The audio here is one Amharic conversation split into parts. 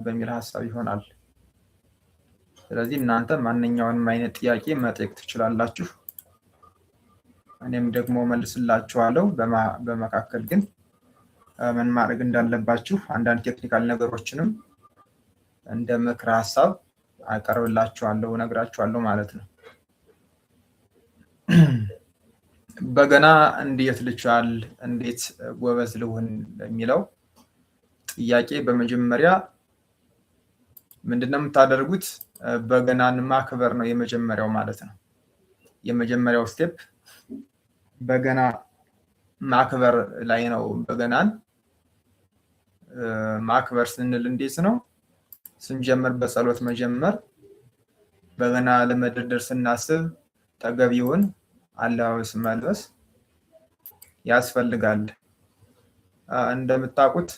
በሚል ሀሳብ ይሆናል። ስለዚህ እናንተ ማንኛውንም አይነት ጥያቄ መጠየቅ ትችላላችሁ። እኔም ደግሞ መልስላችኋለሁ። በመካከል ግን ምን ማድረግ እንዳለባችሁ አንዳንድ technical ነገሮችንም እንደ ምክረ ሀሳብ አቀርብላችኋለሁ፣ እነግራችኋለሁ ማለት ነው። በገና እንዴት ልቻል፣ እንዴት ጎበዝ ልሁን የሚለው ጥያቄ በመጀመሪያ ምንድነው የምታደርጉት? በገናን ማክበር ነው የመጀመሪያው ማለት ነው። የመጀመሪያው step በገና ማክበር ላይ ነው። በገናን ማክበር ስንል እንዴት ነው? ስንጀምር በጸሎት መጀመር፣ በገና ለመደርደር ስናስብ ተገቢውን አለባበስ መልበስ ያስፈልጋል። እንደምታውቁት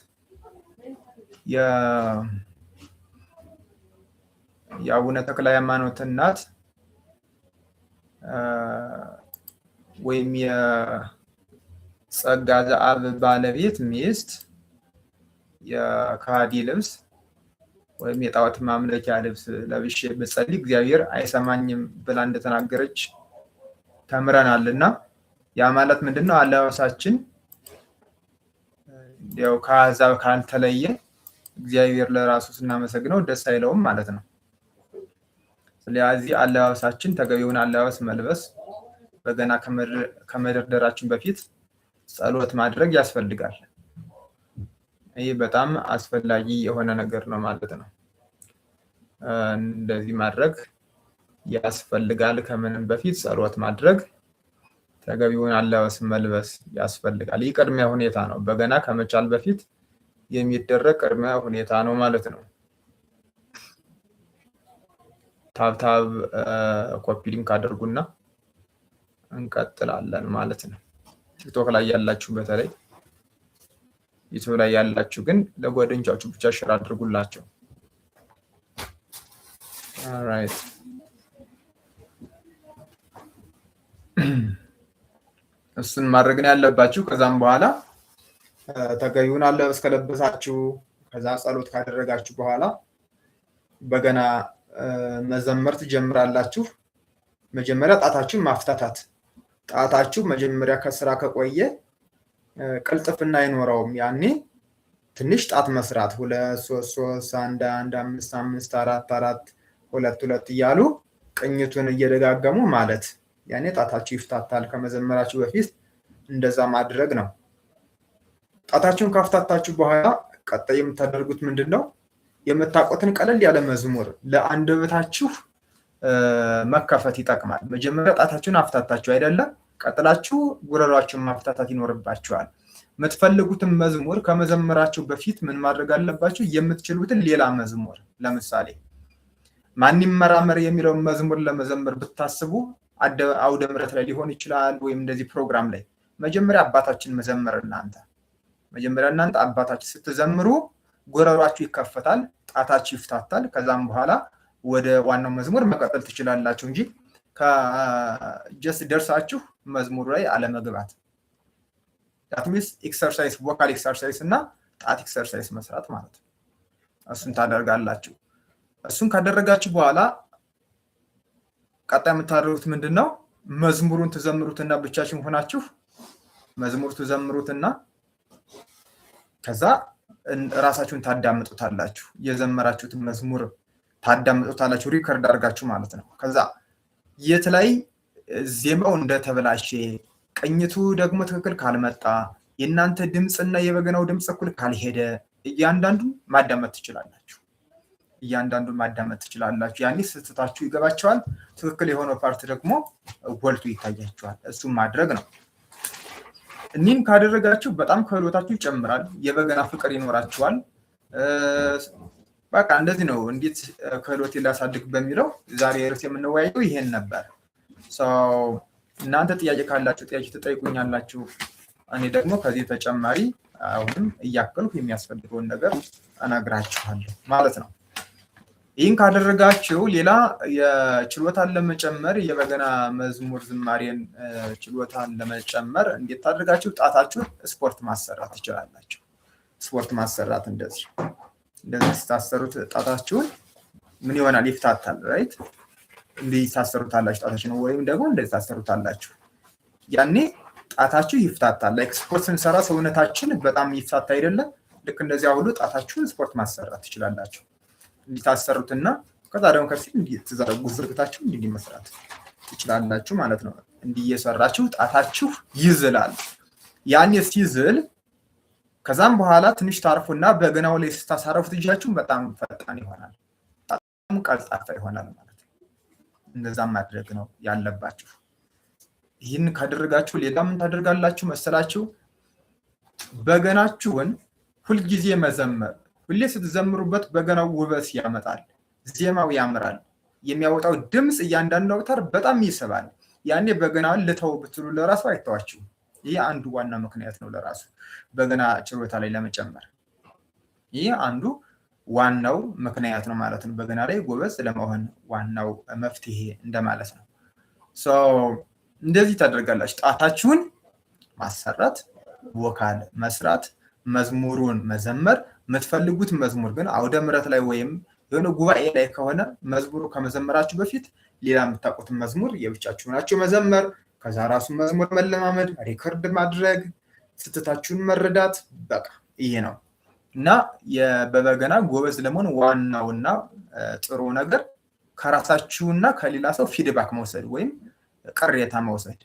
የአቡነ ተክለ ሃይማኖት እናት ወይም የጸጋ ዘአብ ባለቤት ሚስት የከሃዲ ልብስ ወይም የጣዖት ማምለኪያ ልብስ ለብሼ ብጸልይ እግዚአብሔር አይሰማኝም ብላ እንደተናገረች ተምረናል። እና ያ ማለት ምንድን ነው? አለባበሳችን ያው ከአሕዛብ ካልተለየ እግዚአብሔር ለራሱ ስናመሰግነው ደስ አይለውም ማለት ነው። ስለዚህ አለባበሳችን ተገቢውን አለባበስ መልበስ፣ በገና ከመደርደራችን በፊት ጸሎት ማድረግ ያስፈልጋል። ይህ በጣም አስፈላጊ የሆነ ነገር ነው ማለት ነው። እንደዚህ ማድረግ ያስፈልጋል። ከምንም በፊት ጸሎት ማድረግ፣ ተገቢውን አለባበስ መልበስ ያስፈልጋል። ይህ ቅድሚያ ሁኔታ ነው። በገና ከመቻል በፊት የሚደረግ ቅድሚያ ሁኔታ ነው ማለት ነው። Tap tap copy link አድርጉና እንቀጥላለን ማለት ነው። ቲክቶክ ላይ ያላችሁ በተለይ፣ ዩቱብ ላይ ያላችሁ ግን ለጓደኞቻችሁ ብቻ share አድርጉላቸው። Alright፣ እሱን ማድረግ ነው ያለባችሁ። ከዛም በኋላ ተገቢውን አለባበስ ከለበሳችሁ፣ ከዛ ጸሎት ካደረጋችሁ በኋላ በገና መዘመር ትጀምራላችሁ። መጀመሪያ ጣታችሁን ማፍታታት። ጣታችሁ መጀመሪያ ከስራ ከቆየ ቅልጥፍና አይኖረውም። ያኔ ትንሽ ጣት መስራት ሁለት ሶስት ሶስት፣ አንድ አንድ፣ አምስት አምስት፣ አራት አራት፣ ሁለት ሁለት እያሉ ቅኝቱን እየደጋገሙ ማለት ያኔ ጣታችሁ ይፍታታል። ከመዘመራችሁ በፊት እንደዛ ማድረግ ነው። ጣታችሁን ካፍታታችሁ በኋላ ቀጣይ የምታደርጉት ምንድን ነው? የምታውቁትን ቀለል ያለ መዝሙር ለአንደበታችሁ መከፈት ይጠቅማል። መጀመሪያ ጣታችሁን አፍታታችሁ አይደለም፣ ቀጥላችሁ ጉረሯችሁን ማፍታታት ይኖርባችኋል። የምትፈልጉትን መዝሙር ከመዘመራችሁ በፊት ምን ማድረግ አለባችሁ? የምትችሉትን ሌላ መዝሙር፣ ለምሳሌ ማን ይመራመር የሚለውን መዝሙር ለመዘመር ብታስቡ አውደ ምሕረት ላይ ሊሆን ይችላል፣ ወይም እንደዚህ ፕሮግራም ላይ መጀመሪያ አባታችን መዘመር፣ እናንተ መጀመሪያ እናንተ አባታችን ስትዘምሩ ጉረሯችሁ ይከፈታል፣ ጣታችሁ ይፍታታል። ከዛም በኋላ ወደ ዋናው መዝሙር መቀጠል ትችላላችሁ እንጂ ከ just ደርሳችሁ መዝሙሩ ላይ አለመግባት። That means exercise፣ vocal exercise እና ጣት exercise መስራት ማለት ነው። እሱን ታደርጋላችሁ። እሱን ካደረጋችሁ በኋላ ቀጣይ የምታደርጉት ምንድን ነው? መዝሙሩን ትዘምሩትና ብቻችሁን ሆናችሁ መዝሙር ትዘምሩትና ከዛ ራሳችሁን ታዳምጡታላችሁ። የዘመራችሁትን መዝሙር ታዳምጡታላችሁ፣ record አድርጋችሁ ማለት ነው። ከዛ የት ላይ ዜማው እንደተበላሸ፣ ቅኝቱ ደግሞ ትክክል ካልመጣ፣ የእናንተ ድምፅና የበገናው ድምፅ እኩል ካልሄደ እያንዳንዱን ማዳመጥ ትችላላችሁ። እያንዳንዱን ማዳመጥ ትችላላችሁ። ያኔ ስህተታችሁ ይገባችኋል። ትክክል የሆነው part ደግሞ ጎልቶ ይታያችኋል። እሱም ማድረግ ነው። እኒህን ካደረጋችሁ በጣም ክህሎታችሁ ይጨምራል። የበገና ፍቅር ይኖራችኋል። በቃ እንደዚህ ነው። እንዴት ክህሎት ላሳድግ በሚለው ዛሬ ርዕስ የምንወያየው ይሄን ነበር። እናንተ ጥያቄ ካላችሁ ጥያቄ ትጠይቁኛላችሁ። እኔ ደግሞ ከዚህ ተጨማሪ አሁንም እያከልኩ የሚያስፈልገውን ነገር እነግራችኋለሁ ማለት ነው። ይህን ካደረጋችሁ ሌላ የችሎታን ለመጨመር፣ የበገና መዝሙር ዝማሬን ችሎታን ለመጨመር እንዴት ታደርጋችሁ? ጣታችሁን ስፖርት ማሰራት ትችላላችሁ። ስፖርት ማሰራት እንደዚህ እንደዚህ ስታሰሩት ጣታችሁን ምን ይሆናል? ይፍታታል። Right? እንዲህ ታሰሩታላችሁ ጣታችሁን፣ ወይም ደግሞ እንደዚህ ታሰሩታላችሁ። ያኔ ጣታችሁ ይፍታታል። Like ስፖርት ስንሰራ ሰውነታችን በጣም ይፍታታ አይደለም? ልክ እንደዚያ ሁሉ ጣታችሁን ስፖርት ማሰራት ትችላላችሁ። እንዲህ ታሰሩትና ከዛ ደግሞ ከርሲ እንዲህ ትዘረጉ ዘርግታችሁ እንዲህ መስራት ትችላላችሁ ማለት ነው። እንዲህ እየሰራችሁ ጣታችሁ ይዝላል። ያኔ ሲዝል ከዛም በኋላ ትንሽ ታርፉና በገናው ላይ ስታሳረፉት እጃችሁን በጣም ፈጣን ይሆናል፣ በጣም ቀልጣፋ ይሆናል ማለት ነው። እንደዛም ማድረግ ነው ያለባችሁ። ይህን ካደረጋችሁ ሌላ ምን ታደርጋላችሁ መሰላችሁ? በገናችሁን ሁልጊዜ መዘመር። ሁሌ ስትዘምሩበት በገናው ውበት ያመጣል፣ ዜማው ያምራል፣ የሚያወጣው ድምፅ እያንዳንዱ አውታር በጣም ይስባል። ያኔ በገናውን ልተው ብትሉ ለራሱ አይተዋችሁም። ይህ አንዱ ዋና ምክንያት ነው ለራሱ በገና ችሎታ ላይ ለመጨመር። ይህ አንዱ ዋናው ምክንያት ነው ማለት ነው። በገና ላይ ጎበዝ ለመሆን ዋናው መፍትሄ እንደማለት ነው። እንደዚህ ታደርጋላችሁ። ጣታችሁን ማሰራት፣ vocal መስራት፣ መዝሙሩን መዘመር። የምትፈልጉት መዝሙር ግን አውደ ምሕረት ላይ ወይም የሆነ ጉባኤ ላይ ከሆነ መዝሙሩ ከመዘመራችሁ በፊት ሌላ የምታውቁትን መዝሙር የብቻችሁ ናቸው መዘመር፣ ከዛ ራሱ መዝሙር መለማመድ፣ record ማድረግ፣ ስህተታችሁን መረዳት። በቃ ይሄ ነው። እና በበገና ጎበዝ ለመሆን ዋናውና ጥሩ ነገር ከራሳችሁና ከሌላ ሰው feedback መውሰድ ወይም ቅሬታ መውሰድ።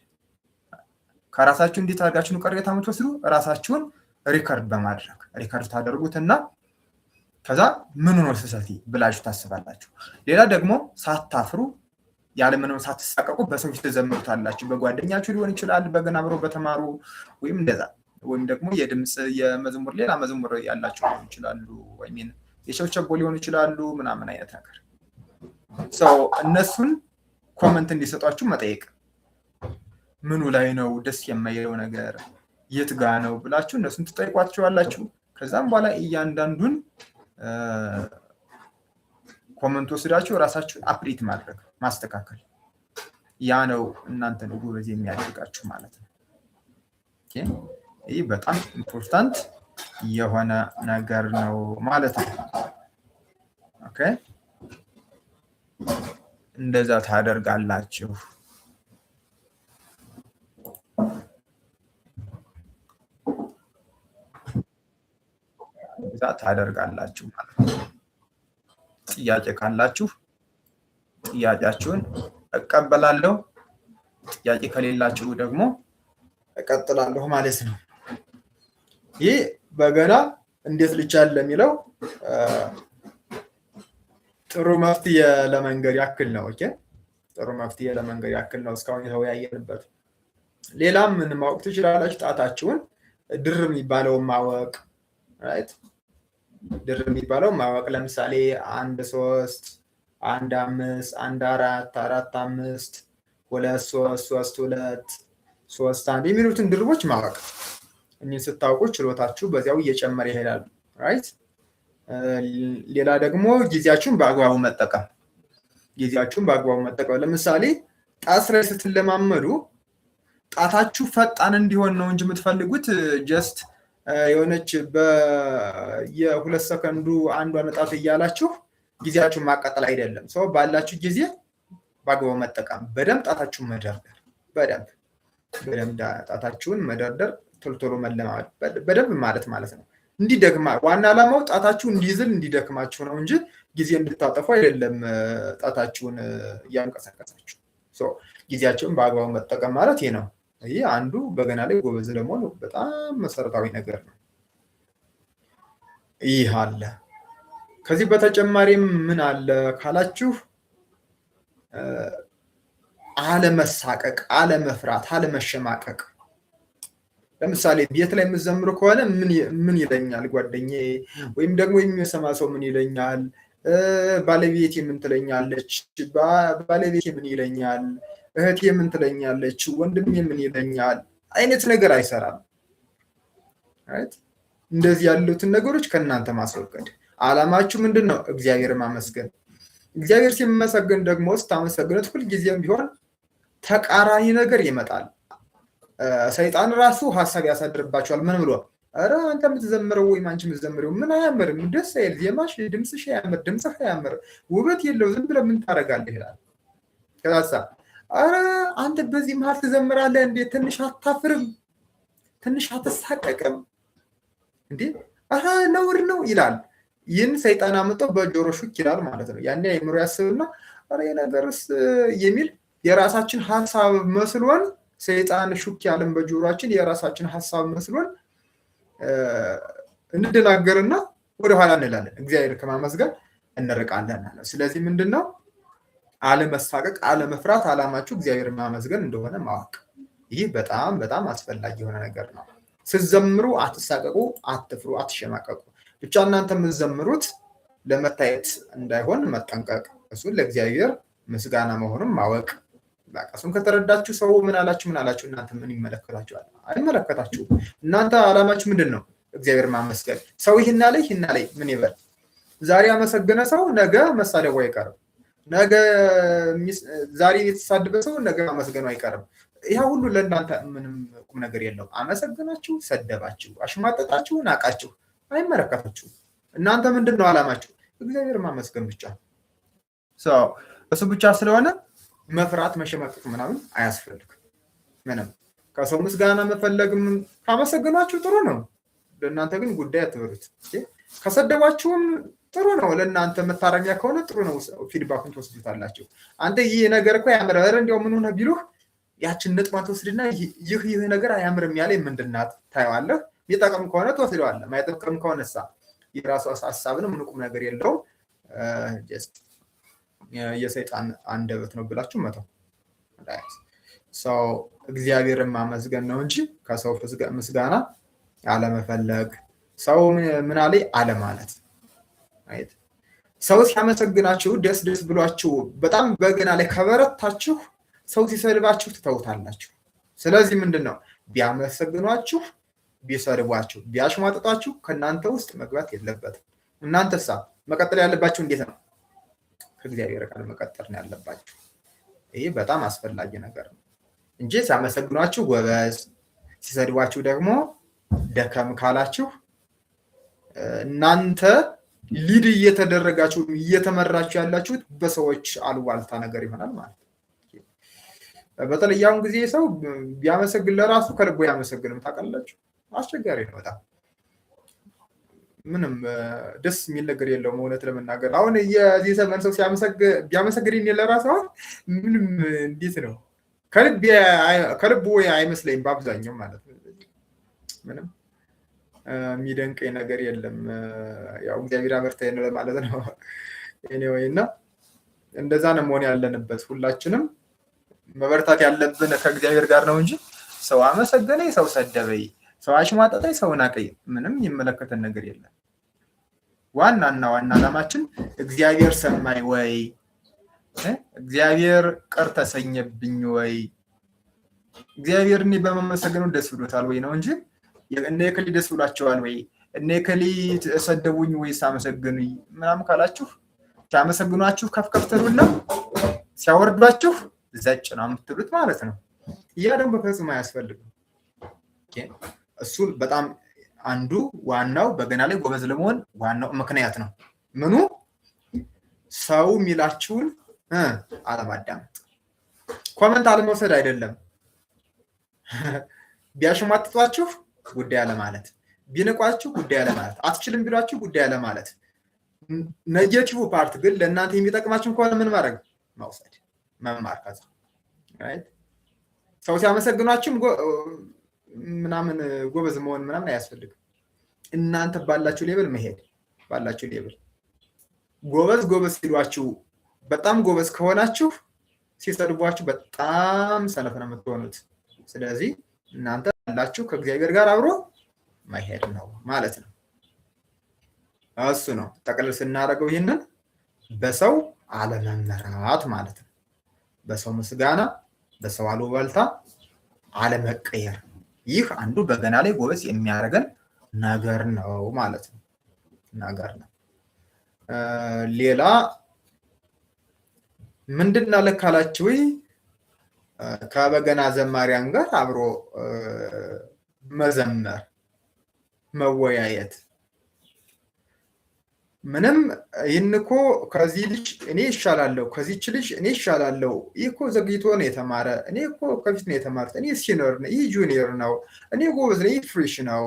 ከራሳችሁ እንዴት አድርጋችሁ ነው ቅሬታ የምትወስዱ? ራሳችሁን record በማድረግ። Record ታደርጉትና ከዛ ምኑ ነው ስህተቴ ብላችሁ ታስባላችሁ። ሌላ ደግሞ ሳታፍሩ፣ ያለምንም ሳትሳቀቁ በሰው ፊት ትዘምሩታላችሁ። በጓደኛችሁ ሊሆን ይችላል፣ በገና አብረው በተማሩ ወይም እንደዛ፣ ወይም ደግሞ የድምፅ የመዝሙር ሌላ መዝሙር ያላቸው ሊሆን ይችላሉ፣ ወይም የቸብቸቦ ሊሆኑ ይችላሉ ምናምን አይነት ነገር። So እነሱን comment እንዲሰጧችሁ መጠየቅ። ምኑ ላይ ነው ደስ የማይለው ነገር፣ የት ጋ ነው ብላችሁ እነሱን ትጠይቋቸዋላችሁ። ከዛም በኋላ እያንዳንዱን comment ወስዳችሁ ራሳችሁን update ማድረግ፣ ማስተካከል፣ ያ ነው እናንተን ጎበዝ የሚያደርጋችሁ ማለት ነው። ይህ በጣም important የሆነ ነገር ነው ማለት ነው። Okay፣ እንደዛ ታደርጋላችሁ። እንደዛ ታደርጋላችሁ ማለት ነው። ጥያቄ ካላችሁ ጥያቄያችሁን እቀበላለሁ። ጥያቄ ከሌላችሁ ደግሞ እቀጥላለሁ ማለት ነው። ይህ በገና እንዴት ልቻል ለሚለው ጥሩ መፍትሄ ለመንገር ያክል ነው። Okay፣ ጥሩ መፍትሄ ለመንገር ያክል ነው እስካሁን የተወያየንበት። ሌላም ምን ማወቅ ትችላላችሁ? ጣታችሁን ድር የሚባለውን ማወቅ፣ right? ድር የሚባለው ማወቅ፣ ለምሳሌ አንድ ሶስት፣ አንድ አምስት፣ አንድ አራት፣ አራት አምስት፣ ሁለት ሶስት፣ ሶስት ሁለት፣ ሶስት አንድ የሚሉትን ድርቦች ማወቅ። እኒህን ስታውቁ ችሎታችሁ በዚያው እየጨመረ ይሄዳል። Right? ሌላ ደግሞ ጊዜያችሁን በአግባቡ መጠቀም። ጊዜያችሁን በአግባቡ መጠቀም። ለምሳሌ ጣት ስራ ስትለማመዱ ጣታችሁ ፈጣን እንዲሆን ነው እንጂ የምትፈልጉት just የሆነች የ2 ሰከንዱ አንዷን ጣት እያላችሁ ጊዜያችሁን ማቃጠል አይደለም። So ባላችሁ ጊዜ በአግባቡ መጠቀም፣ በደንብ ጣታችሁን መደርደር፣ በደንብ በደንብ ጣታችሁን መደርደር፣ ቶሎ ቶሎ መለማመድ በደንብ ማለት ማለት ነው። እንዲደክማ ዋና ዓላማው ጣታችሁ እንዲዝል፣ እንዲደክማችሁ ነው እንጂ ጊዜ እንድታጠፉ አይደለም። ጣታችሁን እያንቀሳቀሳችሁ ጊዜያቸውን በአግባቡ መጠቀም ማለት ይህ ነው። ይህ አንዱ በገና ላይ ጎበዝ ለመሆን በጣም መሰረታዊ ነገር ነው። ይህ አለ። ከዚህ በተጨማሪም ምን አለ ካላችሁ፣ አለመሳቀቅ፣ አለመፍራት፣ አለመሸማቀቅ። ለምሳሌ ቤት ላይ የምትዘምሩ ከሆነ ምን ይለኛል ጓደኛዬ፣ ወይም ደግሞ የሚሰማ ሰው ምን ይለኛል፣ ባለቤቴ ምን ትለኛለች፣ ባለቤቴ ምን ይለኛል፣ እህቴ ምን ትለኛለች፣ ወንድሜ ምን ይለኛል አይነት ነገር አይሰራም። እንደዚህ ያሉትን ነገሮች ከእናንተ ማስወገድ። አላማችሁ ምንድን ነው? እግዚአብሔር ማመስገን። እግዚአብሔር ሲመሰገን ደግሞ ስታመሰግኑት ሁልጊዜም ቢሆን ተቃራኒ ነገር ይመጣል። ሰይጣን ራሱ ሀሳብ ያሳድርባቸዋል። ምን ብሎ? ኧረ አንተ የምትዘምረው ወይም አንቺ የምትዘምረው ምን አያምርም፣ ደስ አይል፣ ዜማሽ፣ ድምፅሽ አያምር፣ ድምፅህ አያምር፣ ውበት የለው፣ ዝም ብለህ ምን ታደርጋለህ ይላል። ከዛሳ ኧረ አንተ በዚህ መሀል ትዘምራለህ እንዴ? ትንሽ አታፍርም? ትንሽ አትሳቀቅም እንዴ? ኧረ ነውር ነው ይላል። ይህን ሰይጣን አምጥቶ በጆሮ ሹክ ይላል ማለት ነው። ያኔ አይምሮ ያስብና ኧረ የነገርስ የሚል የራሳችን ሀሳብ መስሎን፣ ሰይጣን ሹክ ያለን በጆሯችን የራሳችን ሀሳብ መስሎን እንደናገርና ወደኋላ እንላለን። እግዚአብሔር ከማመስገን እንርቃለን። ስለዚህ ምንድን ነው? አለመሳቀቅ፣ አለመፍራት፣ አላማችሁ እግዚአብሔር ማመስገን እንደሆነ ማወቅ። ይህ በጣም በጣም አስፈላጊ የሆነ ነገር ነው። ስትዘምሩ አትሳቀቁ፣ አትፍሩ፣ አትሸማቀቁ። ብቻ እናንተ የምትዘምሩት ለመታየት እንዳይሆን መጠንቀቅ፣ እሱን ለእግዚአብሔር ምስጋና መሆኑን ማወቅ። በቃ እሱን ከተረዳችሁ ሰው ምን አላችሁ ምን አላችሁ እናንተ ምን ይመለከታችኋል? አይመለከታችሁም። እናንተ አላማችሁ ምንድን ነው? እግዚአብሔር ማመስገን። ሰው ይህን አለ ይህን አለ ምን ይበል? ዛሬ ያመሰገነ ሰው ነገ መሳደቡ አይቀርም። ነገ ዛሬ የተሳደበ ሰው ነገ ማመስገኑ አይቀርም። ያ ሁሉ ለእናንተ ምንም ቁም ነገር የለውም። አመሰግናችሁ፣ ሰደባችሁ፣ አሽሟጠጣችሁ፣ ናቃችሁ፣ አይመለከታችሁም። እናንተ ምንድን ነው አላማችሁ? እግዚአብሔር ማመስገን ብቻ። እሱ ብቻ ስለሆነ መፍራት መሸማቀቅ ምናምን አያስፈልግም። ምንም ከሰው ምስጋና መፈለግም፣ ካመሰግናችሁ ጥሩ ነው። ለእናንተ ግን ጉዳይ አትበሉት። ከሰደባችሁም ጥሩ ነው። ለእናንተ መታረሚያ ከሆነ ጥሩ ነው። Feedback ኡን ትወስዱታላችሁ። አንተ ይህ ነገር እኮ ያምረ፣ እንዲያው ምን ሆነ ቢሉህ ያችን ነጥቧን ትወስድና ይህ ይህ ነገር አያምርም ያለ ምንድናት ታየዋለህ። የሚጠቅም ከሆነ ትወስደዋለህ። ማይጠቅም ከሆነሳ የራሱ ሀሳብ ነው። ምን ቁም ነገር የለውም። Just የሰይጣን አንደበት ነው ብላችሁ መተው። ሰው እግዚአብሔርን ማመስገን ነው እንጂ ከሰው ምስጋና አለመፈለግ፣ ሰው ምን አለኝ አለማለት። ሰው ሲያመሰግናችሁ ደስ ደስ ብሏችሁ በጣም በገና ላይ ከበረታችሁ፣ ሰው ሲሰድባችሁ ትተውታላችሁ። ስለዚህ ምንድን ነው? ቢያመሰግኗችሁ፣ ቢሰድቧችሁ፣ ቢያሽሟጥጧችሁ ከእናንተ ውስጥ መግባት የለበትም። እናንተሳ መቀጠል ያለባችሁ እንዴት ነው? ከእግዚአብሔር ጋር መቀጠል ነው ያለባችሁ። ይህ በጣም አስፈላጊ ነገር ነው እንጂ ሲያመሰግኗችሁ ጎበዝ፣ ሲሰድቧችሁ ደግሞ ደከም ካላችሁ እናንተ lead እየተደረጋችሁ እየተመራችሁ ያላችሁት በሰዎች አሉባልታ ነገር ይሆናል ማለት ነው። በተለይ አሁን ጊዜ ሰው ቢያመሰግን ለራሱ ከልቦ ያመሰግንም ታውቃላችሁ። አስቸጋሪ ነው በጣም፣ ምንም ደስ የሚል ነገር የለውም። እውነት ለመናገር አሁን የዚህ ዘመን ሰው ቢያመሰግን ለራሱ አሁን ምንም እንዴት ነው ከልቡ አይመስለኝም በአብዛኛው ማለት ነው። ምንም የሚደንቀኝ ነገር የለም። ያው እግዚአብሔር አበርታኝ ነው ለማለት ነው። Anyway እና እንደዛ ነው መሆን ያለንበት። ሁላችንም መበርታት ያለብን ከእግዚአብሔር ጋር ነው እንጂ ሰው አመሰገነኝ፣ ሰው ሰደበኝ፣ ሰው አሽሟጠጠኝ፣ ሰው ናቀኝ፣ ምንም የሚመለከተን ነገር የለም። ዋናና ዋና ዓላማችን እግዚአብሔር ሰማኝ ወይ፣ እግዚአብሔር ቅር ተሰኘብኝ ወይ፣ እግዚአብሔር እኔ በማመሰግነው ደስ ብሎታል ወይ ነው እንጂ እነ እከሌ ደስ ብሏቸዋል ወይ፣ እነ እከሌ ሰደቡኝ ወይስ አመሰገኑኝ ምናምን ካላችሁ፣ ሲያመሰግኗችሁ ከፍ ከፍ ትሉና ሲያወርዷችሁ ዘጭ ነው የምትሉት ማለት ነው። ያ ደግሞ በፍጹም አያስፈልግም። እሱ በጣም አንዱ ዋናው በገና ላይ ጎበዝ ለመሆን ዋናው ምክንያት ነው። ምኑ? ሰው የሚላችሁን አለማዳመጥ፣ comment አለመውሰድ አይደለም። ቢያሽሟጥጧችሁ ጉዳይ አለማለት፣ ቢንቋችሁ ጉዳይ አለማለት፣ አትችልም ቢሏችሁ ጉዳይ አለማለት። Negative part ግን ለእናንተ የሚጠቅማችሁ ከሆነ ምን ማድረግ? መውሰድ፣ መማር። ከዛ ሰው ሲያመሰግኗችሁም ምናምን ጎበዝ መሆን ምናምን አያስፈልግም። እናንተ ባላችሁ level መሄድ፣ ባላችሁ level ጎበዝ ጎበዝ ሲሏችሁ በጣም ጎበዝ ከሆናችሁ፣ ሲሰድቧችሁ በጣም ሰነፍ ነው የምትሆኑት። ስለዚህ እናንተ ያላችሁ ከእግዚአብሔር ጋር አብሮ መሄድ ነው ማለት ነው። እሱ ነው ጠቅልል ስናደርገው ይህንን በሰው አለመመራት ማለት ነው። በሰው ምስጋና፣ በሰው አሉባልታ አለመቀየር። ይህ አንዱ በገና ላይ ጎበዝ የሚያደርገን ነገር ነው ማለት ነው። ነገር ነው። ሌላ ምንድን አለ ካላችሁ፣ ከበገና ዘማሪያን ጋር አብሮ መዘመር። መወያየት። ምንም ይህን እኮ ከዚህ ልጅ እኔ እሻላለሁ፣ ከዚች ልጅ እኔ እሻላለሁ፣ ይህ እኮ ዘግይቶ ነው የተማረ፣ እኔ እኮ ከፊት ነው የተማርኩት፣ እኔ senior ነኝ፣ ይህ junior ነው፣ እኔ ጎበዝ ነኝ፣ ይህ fresh ነው፣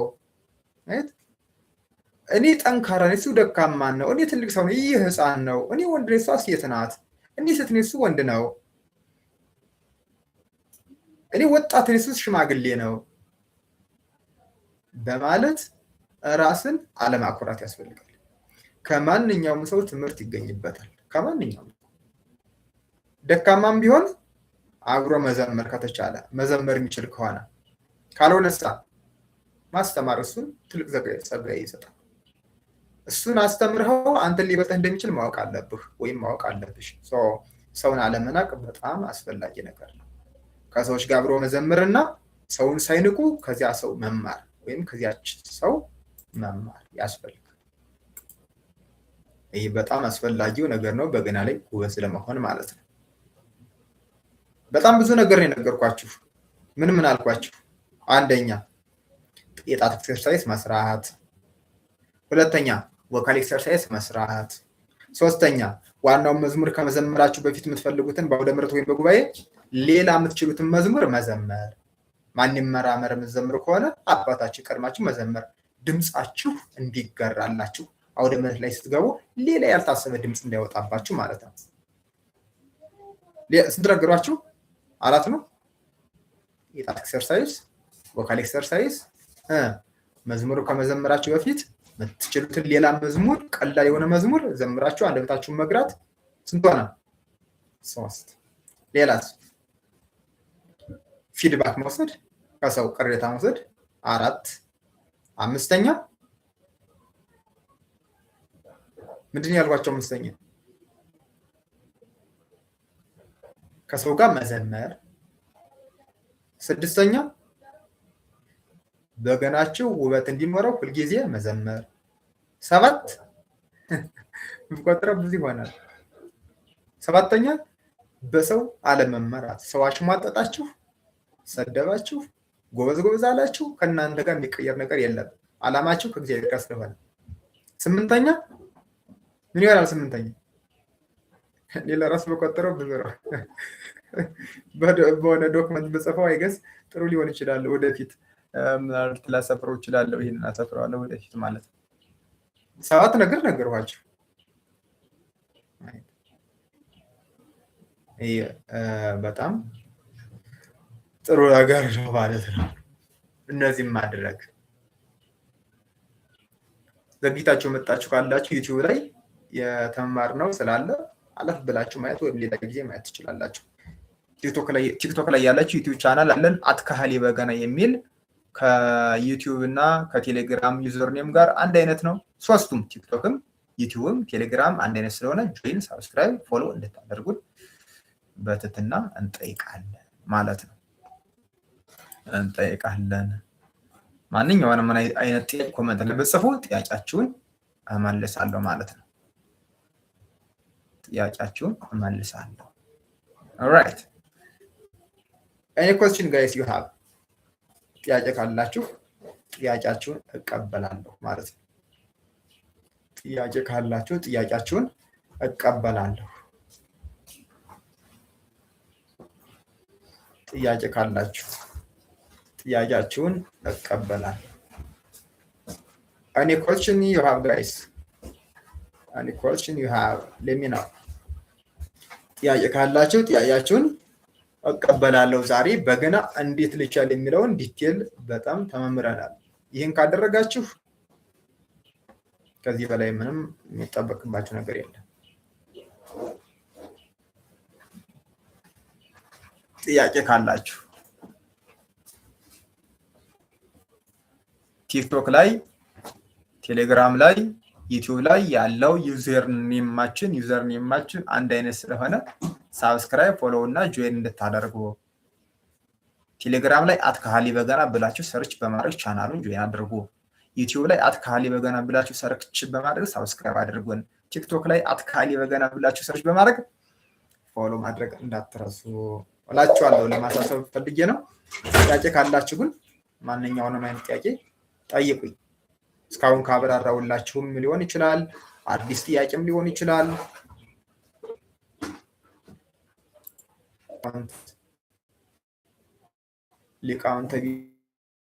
እኔ ጠንካራ ነኝ፣ እሱ ደካማ ነው፣ እኔ ትልቅ ሰው ነኝ፣ ይህ ህፃን ነው፣ እኔ ወንድ ነኝ፣ እሷ ሴት ናት፣ እኔ ሴት ነኝ፣ እሱ ወንድ ነው፣ እኔ ወጣት ነኝ፣ እሱ ሽማግሌ ነው በማለት ራስን አለማኩራት ያስፈልጋል። ከማንኛውም ሰው ትምህርት ይገኝበታል። ከማንኛውም ደካማም ቢሆን አብሮ መዘመር ከተቻለ፣ መዘመር የሚችል ከሆነ፣ ካልሆነሳ ማስተማር እሱን ትልቅ ጸጋ ይሰጣል። እሱን አስተምርኸው አንተን ሊበልጥህ እንደሚችል ማወቅ አለብህ ወይም ማወቅ አለብሽ። ሰውን አለመናቅ በጣም አስፈላጊ ነገር ነው። ከሰዎች ጋር አብሮ መዘመርና ሰውን ሳይንቁ ከዚያ ሰው መማር ወይም ከዚያች ሰው መማር ያስፈልጋል። ይህ በጣም አስፈላጊው ነገር ነው፣ በገና ላይ ጎበዝ ለመሆን ማለት ነው። በጣም ብዙ ነገር ነው የነገርኳችሁ። ምን ምን አልኳችሁ? አንደኛ የጣት exercise መስራት፣ ሁለተኛ vocal exercise መስራት፣ ሶስተኛ ዋናውን መዝሙር ከመዘመራችሁ በፊት የምትፈልጉትን በአውደ ምሕረት ወይም በጉባኤ ሌላ የምትችሉትን መዝሙር መዘመር። ማን ይመራመር የምትዘምሩ ከሆነ አባታችሁ ቀድማችሁ መዘመር፣ ድምፃችሁ እንዲገራላችሁ አውደ ምሕረት ላይ ስትገቡ ሌላ ያልታሰበ ድምፅ እንዳይወጣባችሁ ማለት ነው። ስንት ነገሯችሁ? አራት ነው። የጣት exercise፣ vocal exercise፣ መዝሙሩ ከመዘመራችሁ በፊት የምትችሉትን ሌላ መዝሙር፣ ቀላል የሆነ መዝሙር ዘምራችሁ አንደበታችሁን መግራት። ስንት ሆነ? ሶስት። ሌላስ? Feedback መውሰድ፣ ከሰው ቅሬታ መውሰድ፣ አራት። አምስተኛ ምንድን ያልኳቸው? አምስተኛ ከሰው ጋር መዘመር። ስድስተኛ በገናችሁ ውበት እንዲኖረው ሁልጊዜ መዘመር። ሰባት ብቆጥረው ብዙ ይሆናል። ሰባተኛ በሰው አለመመራት። ሰው አሽሟጠጣችሁ፣ ሰደባችሁ፣ ጎበዝ ጎበዝ አላችሁ፣ ከእናንተ ጋር የሚቀየር ነገር የለም። አላማችሁ ከእግዚአብሔር ጋር ስለሆነ። ስምንተኛ ምን ይሆናል? ስምንተኛ ሌላ ራስ በቆጠረው ብዙ ነው። በሆነ document ብጽፈው I guess ጥሩ ሊሆን ይችላል። ወደፊት ምናልባት ላሰፍረው እችላለሁ። ይህንን አሰፍረዋለሁ ወደፊት ማለት ነው። ሰባት ነገር ነገርኋችሁ። ይህ በጣም ጥሩ ነገር ነው ማለት ነው። እነዚህም ማድረግ፣ ዘግይታችሁ መጣችሁ ካላችሁ YouTube ላይ የተማርነው ስላለ አለፍ ብላችሁ ማየት ወይም ሌላ ጊዜ ማየት ትችላላችሁ። TikTok ላይ ያላችሁ YouTube channel አለን፣ @ካህሊ በገና የሚል፣ ከ YouTube እና ከ Telegram username ጋር አንድ አይነት ነው። ሶስቱም TikTok ም YouTube ም Telegram አንድ አይነት ስለሆነ join፣ subscribe፣ follow እንድታደርጉን በትህትና እንጠይቃለን ማለት ነው። እንጠይቃለን። ማንኛውንም አይነት ጥያቄ comment ላይ ብትጽፉ ጥያቄያችሁን እመልሳለሁ ማለት ነው። ጥያቄያችሁን እመልሳለሁ። Alright, any question, guys, you have? ጥያቄ ካላችሁ ጥያቄያችሁን እቀበላለሁ ማለት ነው። ጥያቄ ካላችሁ ጥያቄያችሁን እቀበላለሁ። ጥያቄ ካላችሁ ጥያቄያችሁን እቀበላለሁ። Any question you have, guys? Any question you have, let me know። ጥያቄ ካላችሁ ጥያቄያችሁን እቀበላለሁ። ዛሬ በገና እንዴት ልቻል የሚለውን detail በጣም ተመምረናል። ይህን ካደረጋችሁ ከዚህ በላይ ምንም የሚጠበቅባችሁ ነገር የለም። ጥያቄ ካላችሁ TikTok ላይ፣ ቴሌግራም ላይ፣ YouTube ላይ ያለው username ኣችን አንድ አይነት ስለሆነ subscribe፣ follow እና join እንድታደርጉ። ቴሌግራም ላይ @ካህሊ በገና ብላችሁ search በማድረግ channel ኡን join አድርጉ። YouTube ላይ @ካህሊ በገና ብላችሁ search በማድረግ subscribe አድርጉን። TikTok ላይ @ካህሊ በገና ብላችሁ search በማድረግ follow ማድረግ እንዳትረሱ እላችኋለሁ። ለማሳሰብ ፈልጌ ነው። ጥያቄ ካላችሁ ግን ማንኛውንም አይነት ጥያቄ ጠይቁኝ። እስካሁን ካብራራውላችሁም ሊሆን ይችላል፣ አዲስ ጥያቄም ሊሆን ይችላል። ሊቃውንተ